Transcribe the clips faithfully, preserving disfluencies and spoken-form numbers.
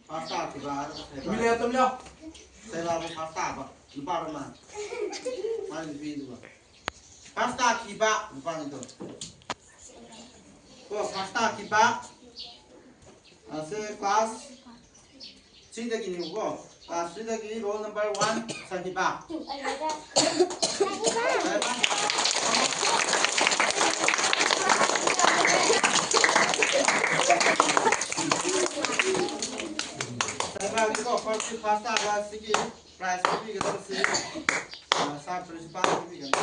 First ꯇꯥꯈꯤꯕ ꯍꯥꯏꯔꯒ ꯁꯩꯕꯥ꯫ Minute ꯑꯗꯨꯝ ꯌꯥꯎ꯫ ꯁꯩꯕꯥꯕꯨ first ꯇꯥꯕ ꯅꯨꯄꯥꯔꯣ ꯃꯥ? ꯃꯥꯒꯤ ꯅꯨꯄꯤꯗꯨꯒ꯫ First ꯇꯥꯈꯤꯕ ꯅꯨꯄꯥꯅꯤꯗꯣ꯫ ꯀꯣ, first ꯇꯥꯈꯤꯕ꯫ ꯑꯁꯦ class three ꯗꯒꯤꯅꯦꯕꯀꯣ꯫ Class three ꯗꯒꯤ roll number one ꯁꯍꯤꯕꯥ꯫ ꯁꯍꯤꯕꯥꯒꯤꯀꯣ, first class ꯇꯥꯕ ꯁꯤꯒꯤ prize ꯄꯤꯒꯗꯕꯁꯤ, ꯑ, sir principal ꯄꯤꯒꯅꯤ꯫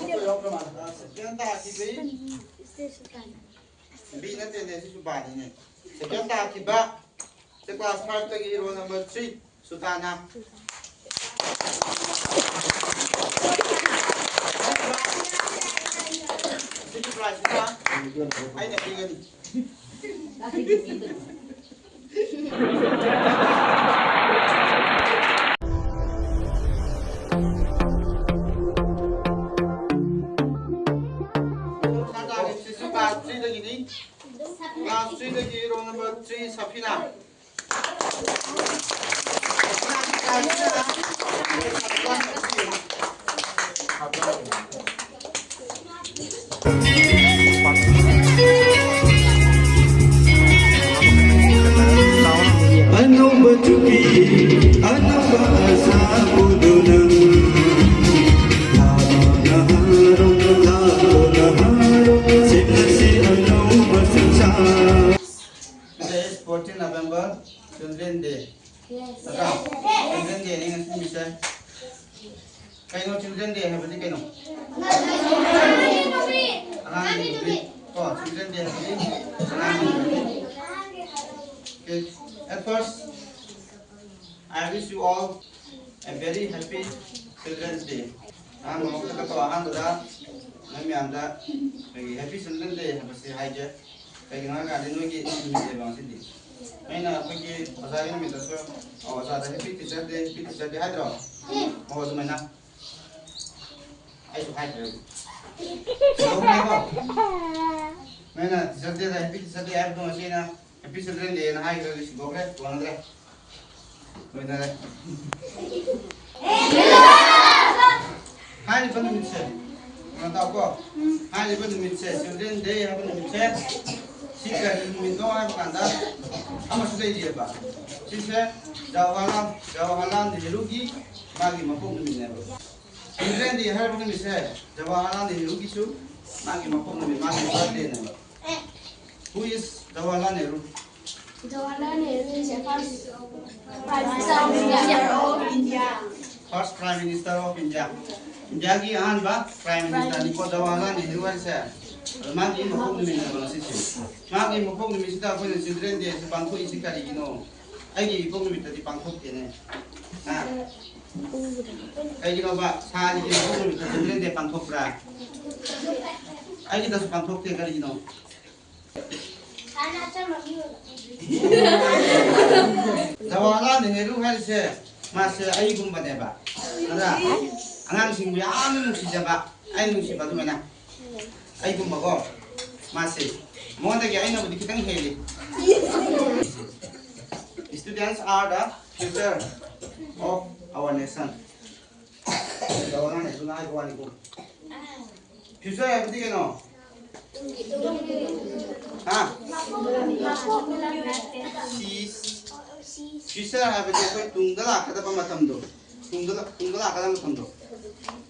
Second ꯇꯥꯈꯤꯕꯤ꯫ B ꯅꯠꯇꯦꯅꯦ, ꯁꯤꯁꯨ ꯕꯥꯅꯤꯅꯦ꯫ Second ꯇꯥꯈꯤꯕ꯫ ꯁꯤ class five ꯇꯒꯤ roll number three, ꯁꯨꯇꯥꯅ꯫ ꯁꯤꯒꯤ prize ꯁꯤꯅ ꯑꯩꯅ ꯄꯤꯒꯅꯤ꯫ ꯁꯨꯇꯥꯅ ꯁꯤꯁꯨ class three ꯗꯒꯤꯅꯤ꯫ Class three ꯗꯒꯤ roll number three, ꯁꯐꯤꯅꯥ꯫ ꯑꯅꯧꯕ ꯆꯨꯍꯤ, ꯑꯅꯧꯕ ꯑꯁꯥ ꯄꯨꯗꯨꯅ, ꯊꯥꯗꯨꯅ ꯍꯥꯔꯣ, ꯊꯥꯗꯨꯅ ꯍꯥꯔꯣ, ꯁꯦꯝꯂꯁꯤ ꯑꯅꯧꯕ ꯁꯪꯁꯥꯔ꯫ Today is fourteen November, Children Day. ꯅꯠꯇ꯭ꯔꯥ? Children Day ꯅꯤ ꯉꯁꯤ ꯅꯨꯃꯤꯠꯁꯦ꯫ ꯀꯩꯅꯣ Children Day ꯍꯥꯏꯕꯗꯤ ꯀꯩꯅꯣ? ꯑꯉꯥꯡꯒꯤ ꯅꯨꯃꯤꯠ꯫ ꯀꯣ, Children Day ꯍꯥꯏꯕꯗꯤ ꯑꯉꯥꯡꯒꯤ ꯅꯨꯃꯤꯠ꯫ Okay. At first, I wish you all a very happy Children's Day. ꯑꯍꯥꯟꯕ ꯃꯛꯇꯗꯀꯣ, ꯑꯍꯥꯟꯕꯗ ꯅꯣꯏ ꯃꯌꯥꯝꯗ ꯑꯩꯈꯣꯏꯒꯤ Happy Children's Day ꯍꯥꯏꯕꯁꯤ ꯍꯥꯏꯒꯦ꯫ ꯀꯩꯒꯤꯅꯣ ꯍꯥꯏ ꯀꯥꯟꯗ ꯅꯣꯏꯒꯤ ꯅꯨꯃꯤꯠꯅꯦꯕ ꯉꯁꯤꯗꯤ꯫ ꯑꯩꯅ ꯑꯩꯈꯣꯏꯒꯤ ꯑꯣꯖꯥꯒꯤ ꯅꯨꯃꯤꯠꯇꯁꯨ, ꯑꯣꯖꯥꯗ Happy Teacher Day, Happy Teacher Day ꯍꯥꯏꯗ꯭ꯔꯣ? ꯑꯣ, ꯑꯗꯨꯃꯥꯏꯅ꯫ ꯑꯩꯁꯨ ꯍꯥꯏꯈ꯭ꯔꯦ꯫ ꯂꯧꯈ꯭ꯔꯦꯀꯣ? ꯅꯣꯏꯅ Teacher Day ꯗ Happy Teacher Day ꯍꯥꯏꯕꯗꯣ ꯉꯁꯤ ꯑꯩꯅ Happy Children Day ꯅ ꯍꯥꯏꯈ꯭ꯔꯦ, ꯁꯤꯟꯗꯣꯛꯈ꯭ꯔꯦ, ꯀꯣꯟꯅꯗ꯭ꯔꯦ꯫ ꯂꯣꯏꯅꯔꯦ꯫ ꯍꯥꯏꯔꯤꯕ ꯅꯨꯃꯤꯠꯁꯦ, ꯀꯩꯅꯣ ꯇꯧꯀꯣ꯫ ꯍꯥꯏꯔꯤꯕ ꯅꯨꯃꯤꯠꯁꯦ, Children Day ꯍꯥꯏꯕ ꯅꯨꯃꯤꯠꯁꯦ, ꯁꯤ ꯀꯔꯤ ꯅꯨꯃꯤꯠꯅꯣ ꯍꯥꯏꯕ ꯀꯥꯟꯗ ꯑꯃꯁꯨ ꯂꯩꯔꯤꯑꯕ꯫ ꯁꯤꯁꯦ ꯖꯋꯥꯍꯔꯂꯥꯜ, ꯖꯋꯥꯍꯔꯂꯥꯜ ꯅꯦꯍꯔꯨꯒꯤ ꯃꯥꯒꯤ ꯃꯄꯣꯛ ꯅꯨꯃꯤꯠꯅꯦꯕ꯫ Children Day ꯍꯥꯏꯔꯤꯕ ꯅꯨꯃꯤꯠꯁꯦ ꯖꯋꯥꯍꯔꯂꯥꯜ ꯅꯦꯍꯔꯨꯒꯤꯁꯨ ꯃꯥꯒꯤ ꯃꯄꯣꯛ ꯅꯨꯃꯤꯠ, ꯃꯥꯒꯤ birthday ꯅꯦꯕ꯫ Who is Jawaharlal Nehru? Jawaharlal Nehru is the first Prime Minister of India. First Prime Minister of India. ꯏꯟꯗꯤꯌꯥꯒꯤ ꯑꯍꯥꯟꯕ Prime Minister ꯅꯤꯀꯣ ꯖꯋꯥꯍꯔꯂꯥꯜ ꯅꯦꯍꯔꯨ ꯍꯥꯏꯁꯦ꯫ ꯑꯗꯣ ꯃꯥꯒꯤ ꯃꯄꯣꯛ ꯅꯨꯃꯤꯠꯅꯦꯕ ꯉꯁꯤꯁꯦ꯫ ꯃꯥꯒꯤ ꯃꯄꯣꯛ ꯅꯨꯃꯤꯠꯁꯤꯗ ꯑꯩꯈꯣꯏꯅ Children Day ꯁꯤ ꯄꯥꯡꯊꯣꯛꯏꯁꯤ ꯀꯔꯤꯒꯤꯅꯣ? ꯑꯩꯒꯤ ꯏꯄꯣꯛ ꯅꯨꯃꯤꯠꯇꯗꯤ ꯄꯥꯡꯊꯣꯛꯇꯦꯅꯦ꯫ ꯍꯥ? ꯀꯩꯒꯤꯅꯣꯕ? ꯁꯥꯔꯤꯒꯤ ꯃꯄꯣꯛ ꯅꯨꯃꯤꯠꯇ Children Day ꯄꯥꯡꯊꯣꯛꯄ꯭ꯔꯥ? ꯑꯩꯒꯤꯗꯁꯨ ꯄꯥꯡꯊꯣꯛꯇꯦ, ꯀꯔꯤꯒꯤꯅꯣ? ꯖꯋꯥꯍꯔꯂꯥꯜ ꯅꯦꯍꯔꯨ ꯍꯥꯏꯔꯤꯁꯦ, ꯃꯥꯁꯦ ꯑꯩꯒꯨꯝꯕꯅꯦꯕ꯫ ꯑꯗ ꯑꯉꯥꯡꯁꯤꯡꯕꯨ ꯌꯥꯝꯅ ꯅꯨꯡꯁꯤꯖꯕ, ꯑꯩꯅ ꯅꯨꯡꯁꯤꯕ ꯑꯗꯨꯃꯥꯏꯅ꯫ ꯑꯩꯒꯨꯝꯕꯀꯣ, ꯃꯥꯁꯦ꯫ ꯃꯉꯣꯟꯗꯒꯤ ꯑꯩꯅꯕꯨꯗꯤ ꯈꯤꯇꯪ ꯍꯦꯜꯂꯤ꯫ Students are the future of our nation. Jawaharlal ꯅꯦꯍꯔꯨꯅ ꯍꯥꯏꯕ ꯋꯥꯅꯤꯀꯣ꯫ Future ꯍꯥꯏꯕꯗꯤ ꯀꯩꯅꯣ? ꯍꯥ? ꯁꯤ future ꯍꯥꯏꯕꯗꯤ ꯑꯩꯈꯣꯏ ꯇꯨꯡꯗ ꯂꯥꯛꯀꯗꯕ ꯃꯇꯝꯗꯣ, ꯇꯨꯡꯗ ꯂꯥꯛ-, ꯇꯨꯡꯗ ꯂꯥꯛꯀꯗꯕ ꯃꯇꯝꯗꯣ,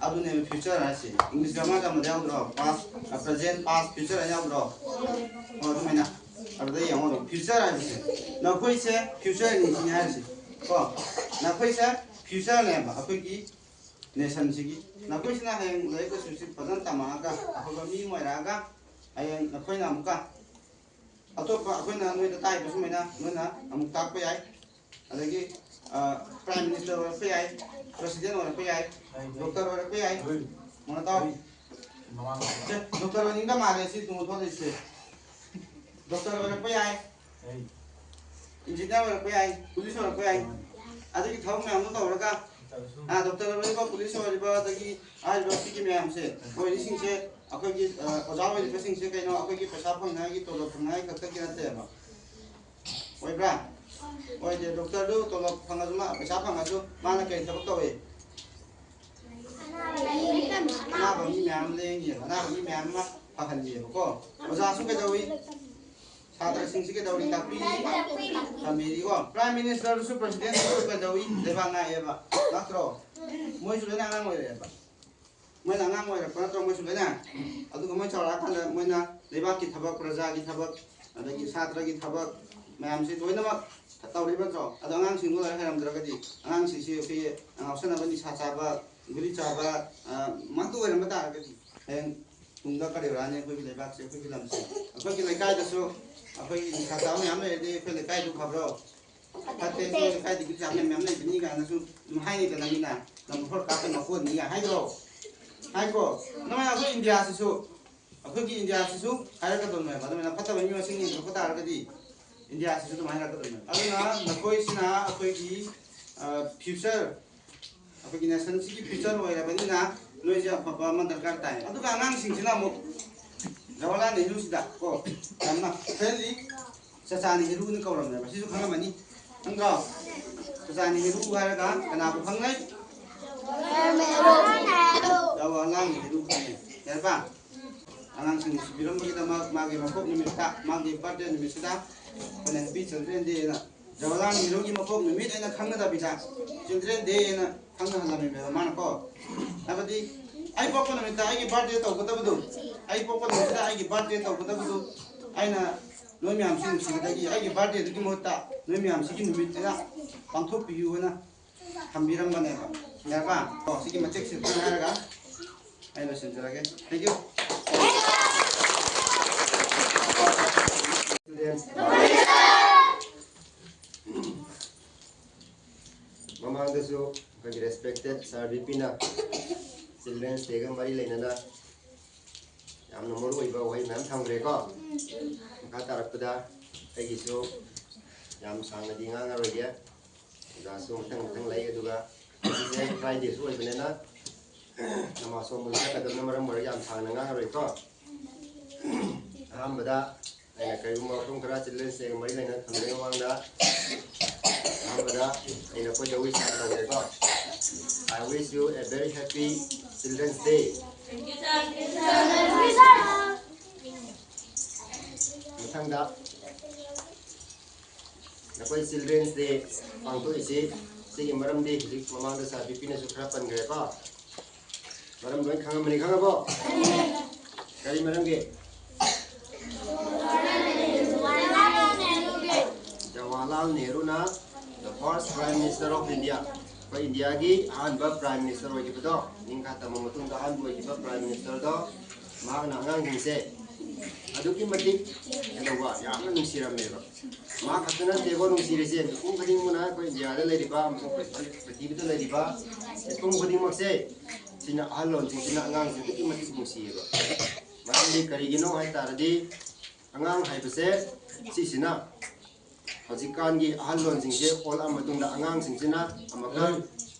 ꯑꯗꯨꯅꯦꯕ future ꯍꯥꯏꯁꯦ꯫ English grammar ꯇꯝꯕꯗ ꯌꯥꯎꯗ꯭ꯔꯣ? Past, present, past, future ꯍꯥꯏꯅ ꯌꯥꯎꯗ꯭ꯔꯣ? ꯑꯣ, ꯑꯗꯨꯃꯥꯏꯅ꯫ ꯑꯗꯨꯗ ꯌꯦꯡꯉꯣ ꯑꯗꯨꯝ, future ꯍꯥꯏꯕꯁꯦ ꯅꯈꯣꯏꯁꯦ future ꯅꯤ ꯁꯤꯅꯤ ꯍꯥꯏꯔꯤꯁꯦ ꯀꯣ꯫ ꯅꯈꯣꯏꯁꯦ future ꯅꯦꯕ ꯑꯩꯈꯣꯏꯒꯤ nation ꯁꯤꯒꯤ꯫ ꯅꯈꯣꯏꯁꯤꯅ ꯍꯌꯦꯡ ꯂꯥꯏꯔꯤꯛ ꯂꯥꯏꯁꯨꯁꯤ ꯐꯖꯅ ꯇꯝꯃꯛꯑꯒ ꯑꯐꯕ ꯃꯤ ꯑꯃ ꯑꯣꯏꯔꯛꯑꯒ, ꯍꯌꯦꯡ ꯅꯈꯣꯏꯅ ꯑꯃꯨꯛꯀ ꯑꯇꯣꯞꯄ ꯑꯩꯈꯣꯏꯅ ꯅꯣꯏꯗ ꯇꯥꯛꯏꯕ ꯁꯨꯃꯥꯏꯅ ꯅꯣꯏꯅ ꯑꯃꯨꯛ ꯇꯥꯛꯄ ꯌꯥꯏ꯫ ꯑꯗꯒꯤ, ꯑ, Prime Minister ꯑꯣꯏꯔꯛꯄ ꯌꯥꯏ, President ꯑꯣꯏꯔꯛꯄ ꯌꯥꯏ, Doctor ꯑꯣꯏꯔꯛꯄ ꯌꯥꯏ꯫ ꯃꯨꯟꯅ ꯇꯥꯎ꯫ ꯁꯦ, Doctor ꯑꯣꯏꯅꯤꯡꯗ ꯃꯥꯜꯂꯦ ꯁꯤ ꯇꯨꯡꯗ ꯊꯣꯛꯂꯛꯏꯁꯦ꯫ Doctor ꯑꯣꯏꯔꯛꯄ ꯌꯥꯏ, Engineer ꯑꯣꯏꯔꯛꯄ ꯌꯥꯏ, Police ꯑꯣꯏꯔꯛꯄ ꯌꯥꯏ꯫ ꯑꯗꯨꯒꯤ ꯊꯕꯛ ꯃꯌꯥꯝꯗꯣ ꯇꯧꯔꯒ ꯗꯣꯛꯇꯔ ꯑꯣꯏꯔꯤꯕ, ꯄꯨꯂꯤꯁ ꯑꯣꯏꯔꯤꯕ, ꯑꯗꯒꯤ ꯍꯥꯏꯔꯤꯕ ꯁꯤꯒꯤ ꯃꯌꯥꯝꯁꯦ, ꯃꯣꯏꯁꯤꯡꯁꯦ ꯑꯩꯈꯣꯏꯒꯤ ꯑ, ꯑꯣꯖꯥ ꯑꯣꯏꯔꯤꯕꯁꯤꯡꯁꯦ ꯀꯩꯅꯣ, ꯑꯩꯈꯣꯏꯒꯤ ꯄꯩꯁꯥ ꯐꯪꯅꯉꯥꯏꯒꯤ, ꯇꯣꯂꯣꯞ ꯐꯪꯅꯉꯥꯏ ꯈꯛꯇꯒꯤ ꯅꯠꯇꯦꯕ꯫ ꯑꯣꯏꯕ꯭ꯔꯥ? ꯑꯣꯏꯗꯦ꯫ ꯗꯣꯛꯇꯔꯗꯨ ꯇꯣꯂꯣꯞ ꯐꯪꯉꯁꯨ, ꯃꯥ ꯄꯩꯁꯥ ꯐꯪꯉꯁꯨ, ꯃꯥꯅ ꯀꯔꯤ ꯊꯕꯛ ꯇꯧꯏ? ꯑꯅꯥꯕ ꯃꯤ ꯃꯌꯥꯝ ꯂꯥꯌꯦꯡꯉꯦꯕ, ꯑꯅꯥꯕ ꯃꯤ ꯃꯌꯥꯝ ꯑꯃ ꯐꯍꯜꯂꯤꯑꯕꯀꯣ꯫ ꯑꯣꯖꯥꯁꯨ ꯀꯩꯗꯧꯏ? ꯁꯥꯇ꯭ꯔꯁꯤꯡꯁꯤ ꯀꯩꯗꯧꯔꯤ? ꯇꯥꯛꯄꯤ ꯇꯝꯕꯤꯔꯤꯀꯣ꯫ ꯄ꯭ꯔꯥꯏꯝ ꯃꯤꯅꯤꯁꯇꯔꯗꯨꯁꯨ, ꯄ꯭ꯔꯁꯤꯗꯦꯟꯗꯨꯁꯨ ꯀꯩꯗꯧꯏ? ꯂꯩꯕꯥꯛ ꯉꯥꯛꯑꯦꯕ, ꯅꯠꯇ꯭ꯔꯣ? ꯃꯣꯏꯁꯨ ꯂꯣꯏꯅ ꯑꯉꯥꯡ ꯑꯣꯏꯔꯛꯑꯦꯕ꯫ ꯃꯣꯏꯅ ꯑꯉꯥꯡ ꯑꯣꯏꯔꯛꯄ ꯅꯠꯇ꯭ꯔꯣ? ꯃꯣꯏꯁꯨ ꯂꯣꯏꯅ꯫ ꯑꯗꯨꯒ ꯃꯣꯏ ꯆꯥꯎꯔꯛꯑꯀꯥꯟꯗ ꯃꯣꯏꯅ ꯂꯩꯕꯥꯛꯀꯤ ꯊꯕꯛ, ꯄ꯭ꯔꯖꯥꯒꯤ ꯊꯕꯛ, ꯑꯗꯒꯤ ꯁꯥꯇ꯭ꯔꯒꯤ ꯊꯕꯛ ꯃꯌꯥꯝꯁꯤ ꯂꯣꯏꯅꯃꯛ ꯇꯧꯔꯤꯕ ꯅꯠꯇ꯭ꯔꯣ? ꯑꯗꯣ ꯑꯉꯥꯡꯁꯤꯡꯗꯣ ꯂꯥꯏꯔꯤꯛ ꯍꯩꯔꯝꯗ꯭ꯔꯒꯗꯤ, ꯑꯉꯥꯡꯁꯤꯡꯁꯤ ꯑꯩꯈꯣꯏꯒꯤ ꯉꯥꯎꯁꯟꯅꯕ, ꯅꯤꯁꯥ ꯆꯥꯕ, ꯒꯨꯂꯤ ꯆꯥꯕ, ꯑ, ꯃꯛꯇ ꯑꯣꯏꯔꯝꯕ ꯇꯥꯔꯒꯗꯤ, ꯍꯌꯦꯡ ꯇꯨꯡꯗ ꯀꯔꯤ ꯑꯣꯏꯔꯛꯑꯅꯤ? ꯑꯩꯈꯣꯏꯒꯤ ꯂꯩꯕꯥꯛꯁꯦ, ꯑꯩꯈꯣꯏꯒꯤ ꯂꯝꯁꯦ, ꯑꯩꯈꯣꯏꯒꯤ ꯂꯩꯀꯥꯏꯗꯁꯨ ꯑꯩꯈꯣꯏꯒꯤ ꯅꯤꯁꯥ ꯆꯥꯕ ꯃꯌꯥꯝ ꯂꯩꯔꯗꯤ, ꯑꯩꯈꯣꯏ ꯂꯩꯀꯥꯏꯗꯨ ꯐꯕ꯭ꯔꯣ? ꯐꯠꯇꯦ, ꯑꯩꯈꯣꯏ ꯂꯩꯀꯥꯏꯗꯒꯤ ꯆꯥꯕ ꯃꯌꯥꯝ ꯂꯩꯕꯅꯤ ꯀꯥꯏꯅꯁꯨ ꯑꯗꯨꯝ ꯍꯥꯏꯅꯩꯗꯅ ꯃꯤꯅ, "ꯅꯝꯕꯔ ꯐꯣꯔ ꯀꯥꯞꯄ ꯃꯀꯣꯟꯅꯤ" ꯀꯥꯏ ꯍꯥꯏꯗ꯭ꯔꯣ? ꯍꯥꯏꯀꯣ? ꯑꯗꯨꯃꯥꯏꯅ ꯑꯩꯈꯣꯏ ꯏꯟꯗꯤꯌꯥꯁꯤꯁꯨ, ꯑꯩꯈꯣꯏꯒꯤ ꯏꯟꯗꯤꯌꯥꯁꯤꯁꯨ ꯍꯥꯏꯔꯛꯀꯗꯧꯅꯦꯕ꯫ ꯑꯗꯨꯃꯥꯏꯅ ꯐꯠꯇꯕ ꯃꯤ ꯃꯁꯤꯡ ꯍꯦꯟꯒꯠꯂꯛꯄ ꯇꯥꯔꯒꯗꯤ ꯏꯟꯗꯤꯌꯥꯁꯤꯁꯨ ꯑꯗꯨꯃꯥꯏꯅ ꯍꯥꯏꯔꯛꯀꯗꯧꯅꯦꯕ꯫ ꯑꯗꯨꯅ ꯅꯈꯣꯏꯁꯤꯅ ꯑꯩꯈꯣꯏꯒꯤ, ꯑ, ꯐ꯭ꯌꯨꯆꯔ, ꯑꯩꯈꯣꯏꯒꯤ ꯅꯦꯁꯟꯁꯤꯒꯤ ꯐ꯭ꯌꯨꯆꯔ ꯑꯣꯏꯔꯕꯅꯤꯅ ꯅꯣꯏꯁꯦ ꯑꯐꯕ ꯑꯃ ꯗꯔꯀꯥꯔ ꯇꯥꯏ꯫ ꯑꯗꯨꯒ ꯑꯉꯥꯡꯁꯤꯡꯁꯤꯅ ꯑꯃꯨꯛ ꯖꯋꯥꯍꯔꯂꯥꯜ ꯅꯦꯍꯔꯨꯁꯤꯗ ꯀꯣ ꯌꯥꯝꯅ ꯐ꯭ꯔꯦꯟꯂꯤ, ꯆꯆꯥ ꯅꯦꯍꯔꯨꯅ ꯀꯧꯔꯝꯅꯦꯕ꯫ ꯁꯤꯁꯨ ꯈꯪꯉꯝꯃꯅꯤ, ꯈꯪꯗ꯭ꯔꯣ? ꯆꯆꯥ ꯅꯦꯍꯔꯨ ꯍꯥꯏꯔꯒ ꯀꯅꯥꯕꯨ ꯈꯪꯅꯩ? ꯖꯋꯥꯍꯔꯂꯥꯜ ꯅꯦꯍꯔꯨ ꯈꯪꯅꯩ꯫ ꯌꯥꯔꯕ? ꯑꯉꯥꯡꯁꯤꯡ ꯅꯨꯡꯁꯤꯕꯤꯔꯝꯕꯒꯤꯗꯃꯛ ꯃꯥꯒꯤ ꯃꯄꯣꯛ ꯅꯨꯃꯤꯠꯇ, ꯃꯥꯒꯤ ꯕꯥꯔꯊꯗꯦ ꯅꯨꯃꯤꯠꯁꯤꯗ ꯑꯩꯈꯣꯏꯅ ꯍꯦꯄꯤ ꯆꯤꯜꯗ꯭ꯔꯦꯟ ꯗꯦ ꯑꯅ, ꯖꯋꯥꯍꯔꯂꯥꯜ ꯅꯦꯍꯔꯨꯒꯤ ꯃꯄꯣꯛ ꯅꯨꯃꯤꯠ ꯑꯅ ꯈꯪꯅꯗꯕꯤꯗ ꯆꯤꯜꯗ꯭ꯔꯦꯟ ꯗꯦ ꯑꯅ ꯈꯪꯅꯍꯜꯂꯝꯃꯤꯅꯦꯕ ꯃꯥꯅꯀꯣ꯫ ꯍꯥꯏꯕꯗꯤ ꯑꯩ ꯄꯣꯛꯄ ꯅꯨꯃꯤꯠꯇ ꯑꯩꯒꯤ ꯕꯥꯔꯊꯗꯦ ꯇꯧꯒꯗꯕꯗꯨ, ꯑꯩ ꯄꯣꯛꯄ ꯅꯨꯃꯤꯠꯇ ꯑꯩꯒꯤ ꯕꯥꯔꯊꯗꯦ ꯇꯧꯒꯗꯕꯗꯨ ꯑꯩꯅ ꯅꯣꯏ ꯃꯌꯥꯝꯁꯤ ꯅꯨꯡꯁꯤꯕꯗꯒꯤ ꯑꯩꯒꯤ ꯕꯥꯔꯊꯗꯦꯗꯨꯒꯤ ꯃꯍꯨꯠꯇ ꯅꯣꯏ ꯃꯌꯥꯝꯁꯤꯒꯤ ꯅꯨꯃꯤꯠ ꯑꯅ ꯄꯥꯡꯊꯣꯛꯄꯤꯌꯨ ꯍꯥꯏꯅ ꯊꯝꯕꯤꯔꯝꯕꯅꯦꯕ꯫ ꯌꯥꯔꯕ? ꯀꯣ, ꯁꯤꯒꯤ ꯃꯇꯦꯛꯁꯤꯗꯪ ꯍꯥꯏꯔꯒ ꯑꯩ ꯂꯣꯏꯁꯤꯟꯖꯔꯒꯦ꯫ Thank you꯫ ꯃꯃꯥꯡꯗꯁꯨ ꯑꯩꯈꯣꯏꯒꯤ ꯔꯦꯁꯄꯦꯛꯇꯦꯠ ꯁꯥꯔ ꯕꯤ ꯄꯤꯅ ꯆꯤꯜꯗ꯭ꯔꯦꯟꯁ ꯗꯦꯒ ꯃꯔꯤ ꯂꯩꯅꯅ ꯌꯥꯝꯅ ꯃꯔꯨ ꯑꯣꯏꯕ ꯋꯥꯍꯩ ꯃꯌꯥꯝ ꯊꯝꯈ꯭ꯔꯦꯀꯣ꯫ ꯃꯈꯥ ꯇꯥꯔꯛꯄꯗ ꯑꯩꯒꯤꯁꯨ ꯌꯥꯝ ꯁꯥꯡꯅꯗꯤ ꯉꯥꯡꯉꯔꯣꯏꯒꯦ, ꯑꯣꯖꯥꯁꯨ ꯃꯊꯪ ꯃꯊꯪ ꯂꯩ꯫ ꯑꯗꯨꯒ ꯉꯁꯤꯁꯦ Fridayꯁꯨ ꯑꯣꯏꯕꯅꯤꯅ ꯅꯃꯥꯖ ꯁꯣꯟꯕꯗ ꯆꯠꯀꯗꯕꯅ ꯃꯔꯝ ꯑꯣꯏꯔꯒ ꯌꯥꯝ ꯁꯥꯡꯅ ꯉꯥꯡꯉꯔꯣꯏꯀꯣ꯫ ꯑꯍꯥꯟꯕꯗ ꯑꯩꯅ ꯀꯔꯤꯒꯨꯝꯕ ꯋꯥꯐꯝ ꯈꯔ Children's Dayꯒ ꯃꯔꯤ ꯂꯩꯅꯅ ꯊꯝꯖꯔꯤꯉꯩ ꯃꯃꯥꯡꯗ ꯑꯍꯥꯟꯕꯗ ꯑꯩꯅ ꯑꯩꯈꯣꯏꯗ wish ꯑꯃ ꯇꯧꯒꯦꯀꯣ꯫ I wish you a very happy Children's Day. ꯃꯊꯪꯗ ꯅꯈꯣꯏ Children's Day ꯄꯥꯡꯊꯣꯛꯏꯁꯤ ꯁꯤꯒꯤ ꯃꯔꯝꯗꯤ ꯍꯧꯖꯤꯛ ꯃꯃꯥꯡꯗ ꯁꯥꯔ ꯕꯤꯄꯤꯅꯁꯨ ꯈꯔ ꯄꯟꯈ꯭ꯔꯦꯀꯣ꯫ ꯃꯔꯝ ꯂꯣꯏ ꯈꯪꯉꯝꯃꯅꯤ, ꯈꯪꯉꯕꯣ? ꯀꯔꯤ ꯃꯔꯝꯒꯤ? Jawaharlal ꯅꯦꯍꯔꯨꯅ the first Prime Minister of India, ꯑꯩꯈꯣꯏ ꯏꯟꯗꯤꯌꯥꯒꯤ ꯑꯍꯥꯟꯕ Prime Minister ꯑꯣꯏꯈꯤꯕꯗꯣ, ꯅꯤꯡꯈꯥ ꯇꯝꯕ ꯃꯇꯨꯡꯗ ꯑꯍꯥꯟꯕ ꯑꯣꯏꯈꯤꯕ Prime Ministerꯗꯣ, ꯃꯍꯥꯛꯅ ꯑꯉꯥꯡꯁꯤꯡꯁꯦ ꯑꯗꯨꯛꯀꯤ ꯃꯇꯤꯛ ꯀꯩꯗꯧꯕ ꯌꯥꯝꯅ ꯅꯨꯡꯁꯤꯔꯝꯃꯦꯕ꯫ ꯃꯍꯥꯛ ꯈꯛꯇ ꯅꯠꯇꯦꯀꯣ ꯅꯨꯡꯁꯤꯔꯤꯁꯦ, ꯃꯤꯄꯨꯝ ꯈꯨꯗꯤꯡꯃꯛꯅ ꯑꯩꯈꯣꯏ ꯏꯟꯗꯤꯌꯥꯗ ꯂꯩꯔꯤꯕ ꯑꯃꯁꯨꯡ ꯄ꯭ꯔꯤꯊꯤꯕꯤꯗ ꯂꯩꯔꯤꯕ ꯃꯤꯄꯨꯝ ꯈꯨꯗꯤꯡꯃꯛꯁꯦ, ꯁꯤꯅ ꯑꯍꯜꯂꯣꯟꯁꯤꯡꯁꯤꯅ ꯑꯉꯥꯡꯁꯤꯡ ꯑꯗꯨꯛꯀꯤ ꯃꯇꯤꯛ ꯅꯨꯡꯁꯤꯌꯦꯕ꯫ ꯃꯔꯝꯗꯤ ꯀꯔꯤꯒꯤꯅꯣ ꯍꯥꯏ ꯇꯥꯔꯗꯤ, ꯑꯉꯥꯡ ꯍꯥꯏꯕꯁꯦ ꯁꯤꯁꯤꯅ ꯍꯧꯖꯤꯛꯀꯥꯟꯒꯤ ꯑꯍꯜꯂꯣꯟꯁꯤꯡꯁꯦ ꯑꯣꯜꯂꯛꯑ ꯃꯇꯨꯡꯗ ꯑꯉꯥꯡꯁꯤꯡꯁꯤꯅ ꯑꯃꯨꯛꯀ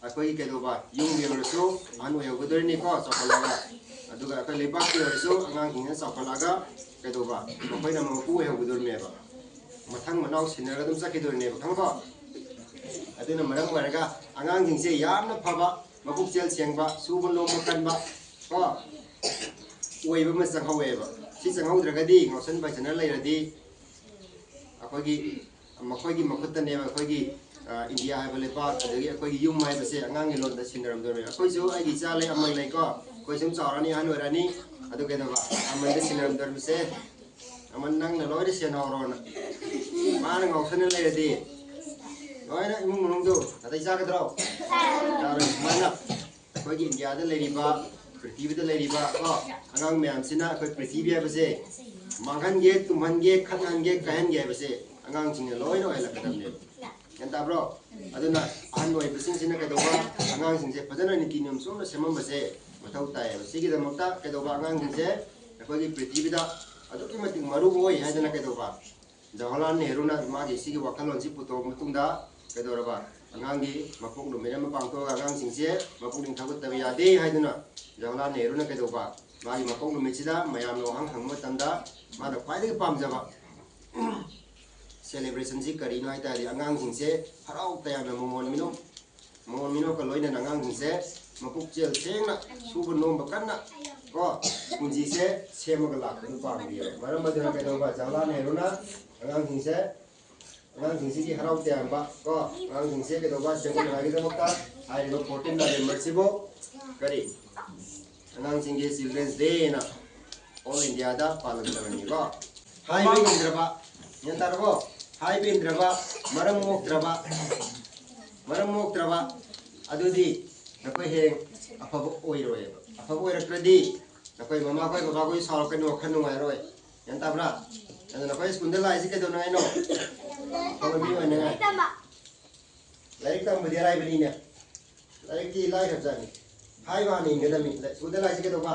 ꯑꯩꯈꯣꯏꯒꯤ ꯀꯩꯗꯧꯕ ꯌꯨꯝꯒꯤ ꯑꯣꯏꯔꯁꯨ ꯑꯍꯟ ꯑꯣꯏꯍꯧꯒꯗꯣꯏꯅꯤꯀꯣ ꯆꯥꯎꯈꯠꯂꯒ, ꯑꯗꯨꯒ ꯑꯩꯈꯣꯏ ꯂꯩꯕꯥꯛꯀꯤ ꯑꯣꯏꯔꯁꯨ ꯑꯉꯥꯡꯁꯤꯡꯁꯤꯅ ꯆꯥꯎꯈꯠꯂꯛꯑꯒ ꯀꯩꯗꯧꯕ ꯃꯈꯣꯏꯅ ꯃꯄꯨ ꯑꯣꯏꯍꯧꯒꯗꯣꯏꯅꯦꯕ꯫ ꯃꯊꯪ ꯃꯅꯥꯎ ꯁꯤꯟꯅꯔꯒ ꯑꯗꯨꯝ ꯆꯠꯈꯤꯗꯣꯏꯅꯦꯕ, ꯈꯪꯉꯕꯣ? ꯑꯗꯨꯅ ꯃꯔꯝ ꯑꯣꯏꯔꯒ ꯑꯉꯥꯡꯁꯤꯡꯁꯦ ꯌꯥꯝꯅ ꯐꯕ, ꯃꯄꯨꯛꯆꯦꯜ ꯁꯦꯡꯕ, ꯁꯨꯕ ꯅꯣꯝꯕ ꯀꯟꯕ ꯀꯣ ꯑꯣꯏꯕ ꯑꯃ ꯆꯪꯍꯧꯋꯦꯕ꯫ ꯁꯤ ꯆꯪꯍꯧꯗ꯭ꯔꯒꯗꯤ, ꯉꯥꯎꯁꯟ ꯐꯥꯏꯁꯟꯅ ꯂꯩꯔꯗꯤ ꯑꯩꯈꯣꯏꯒꯤ, ꯃꯈꯣꯏꯒꯤ ꯃꯈꯨꯠꯇꯅꯦꯕ ꯑꯩꯈꯣꯏꯒꯤ, ꯑ, ꯏꯟꯗꯤꯌꯥ ꯍꯥꯏꯕ ꯂꯩꯄꯥꯛ, ꯑꯗꯒꯤ ꯑꯩꯈꯣꯏꯒꯤ ꯌꯨꯝ ꯍꯥꯏꯕꯁꯦ ꯑꯉꯥꯡꯒꯤ ꯂꯣꯟꯗ ꯁꯤꯟꯅꯔꯝꯗꯣꯏꯅꯦꯕ꯫ ꯑꯩꯈꯣꯏꯁꯨ, ꯑꯩꯒꯤ ꯏꯆꯥ ꯂꯩ, ꯑꯃ ꯂꯩꯀꯣ, ꯑꯩꯈꯣꯏ ꯁꯨꯝ ꯆꯥꯎꯔꯅꯤ, ꯑꯍꯟ ꯑꯣꯏꯔꯅꯤ, ꯑꯗꯨ ꯀꯩꯗꯧꯕ? ꯑꯃꯟꯗ ꯁꯤꯟꯅꯔꯝꯗꯣꯏꯅꯤꯁꯦ, ꯑꯃꯟ ꯅꯪꯅ ꯂꯣꯏꯅ ꯁꯦꯟꯅꯍꯧꯔꯣꯅ꯫ ꯃꯥꯅ ꯉꯥꯎꯁꯟꯅ ꯂꯩꯔꯗꯤ ꯂꯣꯏꯅ ꯏꯃꯨꯡ ꯃꯅꯨꯡꯗꯣ ꯅꯥꯇꯩ ꯆꯥꯒꯗ꯭ꯔꯣ? ꯆꯥꯔꯣꯏ꯫ ꯁꯨꯃꯥꯏꯅ ꯑꯩꯈꯣꯏꯒꯤ ꯏꯟꯗꯤꯌꯥꯗ ꯂꯩꯔꯤꯕ, ꯄ꯭ꯔꯤꯊꯤꯕꯤꯗ ꯂꯩꯔꯤꯕ ꯀꯣ ꯑꯉꯥꯡ ꯃꯌꯥꯝꯁꯤꯅ ꯑꯩꯈꯣꯏ ꯄ꯭ꯔꯤꯊꯤꯕꯤ ꯍꯥꯏꯕꯁꯦ ꯃꯥꯡꯍꯟꯒꯦ, ꯇꯨꯝꯍꯟꯒꯦ, ꯈꯠꯅꯍꯟꯒꯦ, ꯀꯥꯏꯍꯟꯒꯦ ꯍꯥꯏꯕꯁꯦ ꯑꯉꯥꯡꯁꯤꯡꯅ ꯂꯣꯏꯅ ꯑꯣꯏꯍꯜꯂꯛꯀꯗꯕꯅꯦꯕ꯫ ꯒ꯭ꯌꯥꯟ ꯇꯥꯕ꯭ꯔꯣ? ꯑꯗꯨꯅ ꯑꯍꯟ ꯑꯣꯏꯕꯁꯤꯡꯁꯤꯅ ꯀꯩꯗꯧꯕ? ꯑꯉꯥꯡꯁꯤꯡꯁꯦ ꯐꯖꯅ ꯅꯤꯇꯤ ꯅꯤꯌꯣꯝ ꯆꯨꯝꯅ ꯁꯦꯝꯃꯝꯕꯁꯦ ꯃꯊꯧ ꯇꯥꯏꯌꯦꯕ꯫ ꯁꯤꯒꯤꯗꯃꯛꯇ ꯀꯩꯗꯧꯕ? ꯑꯉꯥꯡꯁꯤꯡꯁꯦ ꯑꯩꯈꯣꯏꯒꯤ ꯄ꯭ꯔꯤꯊꯤꯕꯤꯗ ꯑꯗꯨꯛꯀꯤ ꯃꯇꯤꯛ ꯃꯔꯨ ꯑꯣꯏ ꯍꯥꯏꯗꯅ ꯀꯩꯗꯧꯕ? ꯖꯋꯥꯍꯔꯂꯥꯜ ꯅꯦꯍꯔꯨꯅ ꯃꯥꯒꯤ ꯁꯤꯒꯤ ꯋꯥꯈꯜꯂꯣꯟꯁꯤ ꯄꯨꯊꯣꯛꯑ ꯃꯇꯨꯡꯗ ꯀꯩꯗꯧꯔꯕ? ꯑꯉꯥꯡꯒꯤ ꯃꯄꯣꯛ ꯅꯨꯃꯤꯠ ꯑꯃ ꯄꯥꯡꯊꯣꯛꯑꯒ ꯑꯉꯥꯡꯁꯤꯡꯁꯦ ꯃꯄꯨꯛꯅꯤꯡ ꯊꯧꯒꯠꯇꯕ ꯌꯥꯗꯦ ꯍꯥꯏꯗꯨꯅ ꯖꯋꯥꯍꯔꯂꯥꯜ ꯅꯦꯍꯔꯨꯅ ꯀꯩꯗꯧꯕ, ꯃꯥꯒꯤ ꯃꯄꯣꯛ ꯅꯨꯃꯤꯠꯁꯤꯗ ꯃꯌꯥꯝꯅ ꯋꯥꯍꯪ ꯍꯪꯕ ꯃꯇꯝꯗ ꯃꯥꯅ ꯈ꯭ꯋꯥꯏꯗꯒꯤ ꯄꯥꯝꯖꯕ celebration ꯁꯤ ꯀꯔꯤꯅꯣ ꯍꯥꯏ ꯇꯥꯔꯗꯤ, ꯑꯉꯥꯡꯁꯤꯡꯁꯦ ꯍꯔꯥꯎ ꯇꯌꯥꯝꯅ ꯃꯃꯣꯟ ꯃꯤꯅꯣꯛ, ꯃꯃꯣꯟ ꯃꯤꯅꯣꯛꯀ ꯂꯣꯏꯅꯅ ꯑꯉꯥꯡꯁꯤꯡꯁꯦ ꯃꯄꯨꯛꯆꯦꯜ ꯁꯦꯡꯅ ꯁꯨꯕ ꯅꯣꯝꯕ ꯀꯟꯅ ꯀꯣ ꯄꯨꯟꯁꯤꯁꯦ ꯁꯦꯝꯃꯒ ꯂꯥꯛꯄꯗꯨ ꯄꯥꯝꯃꯤꯑꯕ꯫ ꯃꯔꯝ ꯑꯗꯨꯅ ꯀꯩꯗꯧꯕ, ꯖꯋꯥꯍꯔꯂꯥꯜ ꯅꯦꯍꯔꯨꯅ ꯑꯉꯥꯡꯁꯤꯡꯁꯦ, ꯑꯉꯥꯡꯁꯤꯡꯁꯤꯒꯤ ꯍꯔꯥꯎ ꯇꯌꯥꯝꯕ ꯀꯣ ꯑꯉꯥꯡꯁꯤꯡꯁꯦ ꯀꯩꯗꯧꯕ ꯁꯦꯝꯒꯠꯅꯉꯥꯏꯒꯤꯗꯃꯛꯇ ꯍꯥꯏꯔꯤꯕ fourteen November ꯁꯤꯕꯨ ꯀꯔꯤ, ꯑꯉꯥꯡꯁꯤꯡꯒꯤ Children's Day ꯅ all India ꯗ ꯄꯥꯜꯂꯝꯗꯕꯅꯤꯀꯣ꯫ ꯍꯥꯏꯕ ꯏꯟꯗ꯭ꯔꯕ, ꯒ꯭ꯌꯥꯟ ꯇꯥꯔꯕꯣ? ꯍꯥꯏꯕ ꯏꯟꯗ꯭ꯔꯕ, ꯃꯔꯝ ꯃꯣꯛꯇ꯭ꯔꯕ, ꯃꯔꯝ ꯃꯣꯛꯇ꯭ꯔꯕ, ꯑꯗꯨꯗꯤ ꯅꯈꯣꯏ ꯍꯌꯦꯡ ꯑꯐꯕ ꯑꯣꯏꯔꯣꯏꯕ꯫ ꯑꯐꯕ ꯑꯣꯏꯔꯛꯇ꯭ꯔꯗꯤ ꯅꯈꯣꯏ ꯃꯃꯥꯈꯣꯏ ꯕꯕꯥꯈꯣꯏ ꯁꯥꯎꯔꯛꯀꯅꯤ, ꯋꯥꯈꯜ ꯅꯨꯡꯉꯥꯏꯔꯣꯏ꯫ ꯒ꯭ꯌꯥꯟ ꯇꯥꯕ꯭ꯔꯥ? ꯑꯗꯨ ꯅꯈꯣꯏ ꯁ꯭ꯀꯨꯜꯗ ꯂꯥꯛꯏꯁꯤ ꯀꯩꯗꯧꯅꯉꯥꯏꯅꯣ? ꯑꯐꯕ ꯃꯤ ꯑꯣꯏꯅꯉꯥꯏ꯫ ꯂꯥꯏꯔꯤꯛ ꯇꯝꯕꯗꯤ ꯑꯔꯥꯏꯕꯅꯤꯅꯦ꯫ ꯂꯥꯏꯔꯤꯛꯇꯤ ꯂꯥꯏꯈ꯭ꯔꯕꯖꯥꯠꯅꯤ꯫ ꯍꯥꯏꯕ ꯍꯥꯟꯅ ꯏꯟꯒꯗꯕꯅꯤ꯫ ꯁ꯭ꯀꯨꯜꯗ ꯂꯥꯛꯏꯁꯤ ꯀꯩꯗꯧꯕ?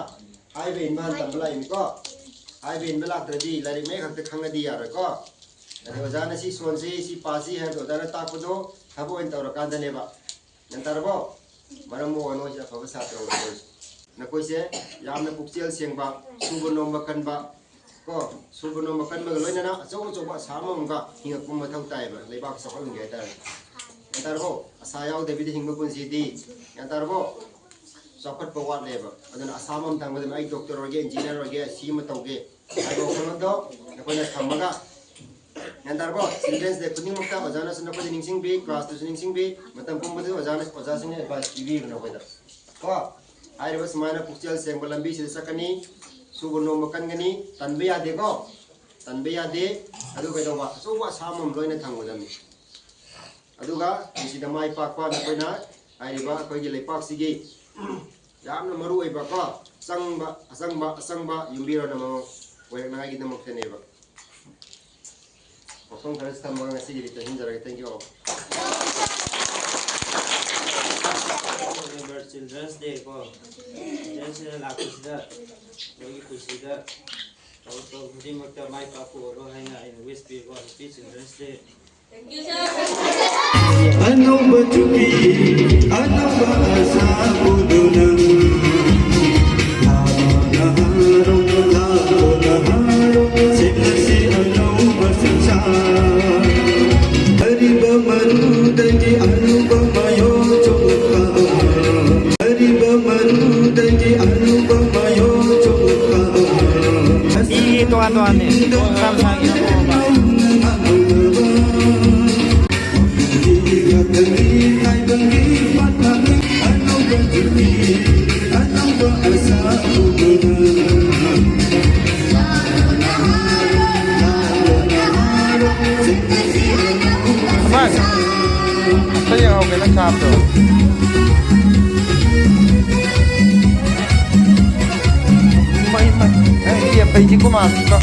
ꯍꯥꯏꯕ ꯏꯟꯕ ꯍꯥꯟꯅ ꯇꯝꯕ ꯂꯥꯛꯏꯅꯤꯀꯣ꯫ ꯍꯥꯏꯕ ꯏꯟꯕ ꯂꯥꯛꯇ꯭ꯔꯗꯤ ꯂꯥꯏꯔꯤꯛ ꯃꯌꯦꯛ ꯈꯛꯇ ꯈꯪꯉꯗꯤ ꯌꯥꯔꯣꯏꯀꯣ꯫ ꯑꯗꯩ ꯑꯣꯖꯥꯅ ꯁꯤ ꯁꯣꯟꯁꯤ, ꯁꯤ ꯄꯥꯁꯤ ꯍꯥꯏꯕꯗꯣ ꯑꯣꯖꯥꯅ ꯇꯥꯛꯄꯗꯣ ꯊꯕꯛ ꯑꯣꯏꯅ ꯇꯧꯔꯀꯥꯟꯗꯅꯦꯕ꯫ ꯒ꯭ꯌꯥꯟ ꯇꯥꯔꯕꯣ? ꯃꯔꯝ ꯃꯣꯛꯑꯣ, ꯅꯣꯏꯁꯦ ꯑꯐꯕ ꯁꯥꯇ꯭ꯔ ꯑꯣꯏꯔꯣ꯫ ꯅꯈꯣꯏꯁꯦ ꯌꯥꯝꯅ ꯄꯨꯛꯆꯦꯜ ꯁꯦꯡꯕ, ꯁꯨꯕ ꯅꯣꯝꯕ ꯀꯟꯕ, ꯀꯣ, ꯁꯨꯕ ꯅꯣꯝꯕ ꯀꯟꯕꯒ ꯂꯣꯏꯅꯅ ꯑꯆꯧ ꯑꯆꯧꯕ ꯑꯁꯥ ꯑꯃꯃꯝꯒ ꯍꯤꯡꯉꯛꯄ ꯃꯊꯧ ꯇꯥꯏꯌꯦꯕ, ꯂꯩꯕꯥꯛ ꯆꯥꯎꯈꯠꯍꯟꯒꯦ ꯍꯥꯏꯇꯥꯔꯦ꯫ ꯒ꯭ꯌꯥꯟ ꯇꯥꯔꯕꯣ? ꯑꯁꯥ ꯌꯥꯎꯗꯕꯤꯗ ꯍꯤꯡꯕ ꯄꯨꯟꯁꯤꯗꯤ, ꯒ꯭ꯌꯥꯟ ꯇꯥꯔꯕꯣ? ꯆꯥꯎꯈꯠꯄ ꯋꯥꯠꯂꯦꯕ꯫ ꯑꯗꯨꯅ ꯑꯁꯥ ꯑꯃꯃꯝ ꯊꯝꯒꯗꯕꯅꯤ꯫ ꯑꯩ ꯗꯣꯛꯇꯔ ꯑꯣꯏꯒꯦ, ꯏꯟꯖꯤꯅꯤꯌꯥꯔ ꯑꯣꯏꯒꯦ, ꯁꯤ ꯑꯃ ꯇꯧꯒꯦ ꯍꯥꯏꯕ ꯋꯥꯈꯜꯂꯣꯟꯗꯣ ꯑꯩꯈꯣꯏꯅ ꯊꯝꯃꯒ, ꯒ꯭ꯌꯥꯟ ꯇꯥꯔꯕꯣ? Children's Day ꯈꯨꯗꯤꯡꯃꯛꯇ ꯑꯣꯖꯥꯅꯁꯨ ꯅꯈꯣꯏꯗ ꯅꯤꯡꯁꯤꯡꯕꯤ, ꯀ꯭ꯂꯥꯁꯇꯁꯨ ꯅꯤꯡꯁꯤꯡꯕꯤ, ꯃꯇꯝ ꯄꯨꯝꯕꯗ ꯑꯣꯖꯥꯅ, ꯑꯣꯖꯥꯁꯤꯡꯅ ꯑꯦꯗꯚꯥꯏꯁ ꯄꯤꯕꯤꯕ ꯅꯈꯣꯏꯗ꯫ ꯀꯣ, ꯍꯥꯏꯔꯤꯕ ꯁꯨꯃꯥꯏꯅ ꯄꯨꯛꯆꯦꯜ ꯁꯦꯡꯕ ꯂꯝꯕꯤꯁꯤꯗ ꯆꯠꯀꯅꯤ, ꯁꯨꯕ ꯅꯣꯝꯕ ꯀꯟꯒꯅꯤ, ꯇꯟꯕ ꯌꯥꯗꯦꯀꯣ, ꯇꯟꯕ ꯌꯥꯗꯦ꯫ ꯑꯗꯨ ꯀꯩꯗꯧꯕ? ꯑꯆꯧꯕ ꯑꯁꯥ ꯑꯃꯃꯝ ꯂꯣꯏꯅ ꯊꯝꯒꯗꯕꯅꯤ꯫ ꯑꯗꯨꯒ ꯄꯨꯟꯁꯤꯗ ꯃꯥꯏ ꯄꯥꯛꯄ ꯅꯈꯣꯏꯅ ꯍꯥꯏꯔꯤꯕ ꯑꯩꯈꯣꯏꯒꯤ ꯂꯩꯄꯥꯛꯁꯤꯒꯤ ꯌꯥꯝꯅ ꯃꯔꯨ ꯑꯣꯏꯕ ꯀꯣ, ꯆꯪꯕ, ꯑꯆꯪꯕ, ꯑꯆꯪꯕ ꯌꯨꯝꯕꯤꯔꯣꯟ ꯑꯃꯃꯝ ꯑꯣꯏꯔꯛꯅꯉꯥꯏꯒꯤꯗꯃꯛꯇꯅꯦꯕ꯫ ꯋꯥꯐꯝ ꯈꯔꯁꯨ ꯊꯝꯃꯒ ꯉꯁꯤꯒꯤꯗꯤ ꯇꯦꯟꯁꯤꯟꯖꯔꯒꯦ꯫ Thank you all. November Children's Day ꯀꯣ, Children's Day ꯂꯥꯛꯄꯁꯤꯗ ꯅꯣꯏꯒꯤ ꯄꯨꯟꯁꯤꯗ ꯊꯕꯛ ꯇꯧꯕ ꯈꯨꯗꯤꯡꯃꯛꯇ ꯃꯥꯏ ꯄꯥꯛꯄ ꯑꯣꯏꯔꯣ ꯍꯥꯏꯅ ꯑꯩꯅ wish ꯄꯤꯀꯣ꯫ Happy Children's Day꯫ ꯑꯅꯧꯕ ꯆꯨꯍꯤ, ꯑꯅꯧꯕ ꯑꯁꯥ ꯄꯨꯗꯨꯅ, ꯂꯥꯛꯂꯣꯅ ꯍꯥꯏꯔꯣ, ꯂꯥꯛꯂꯣꯅ ꯍꯥꯏꯔꯣ, ꯁꯦꯝꯂꯁꯤ ꯑꯅꯧꯕ ꯁꯪꯁꯥꯔ꯫ ꯑꯔꯤꯕ ꯃꯔꯨꯗꯒꯤ ꯑꯅꯧꯕ ꯃꯌꯣꯜ ꯆꯣꯡꯂꯛꯄ, ꯑꯔꯤꯕ ꯃꯔꯨꯗꯒꯤ ꯑꯅꯧꯕ ꯃꯌꯣꯜ ꯆꯣꯡꯂꯛꯄ꯫ ꯃꯤ ꯇꯣꯉꯥꯟ ꯇꯣꯉꯥꯟꯅꯦ꯫ ꯃꯁꯥ ꯃꯁꯥꯒꯤ ꯑꯄꯥꯝꯕ꯫ ꯑꯃ, ꯑꯝꯇ ꯌꯦꯡꯍꯧꯒꯦ ꯅꯪ ꯁꯥꯕꯗꯣ꯫ ꯃꯩ, ꯃꯩ, ꯑꯩ ꯌꯦꯟ ꯐꯩꯁꯤ ꯀꯨꯃꯥꯔꯁꯤꯀꯣ꯫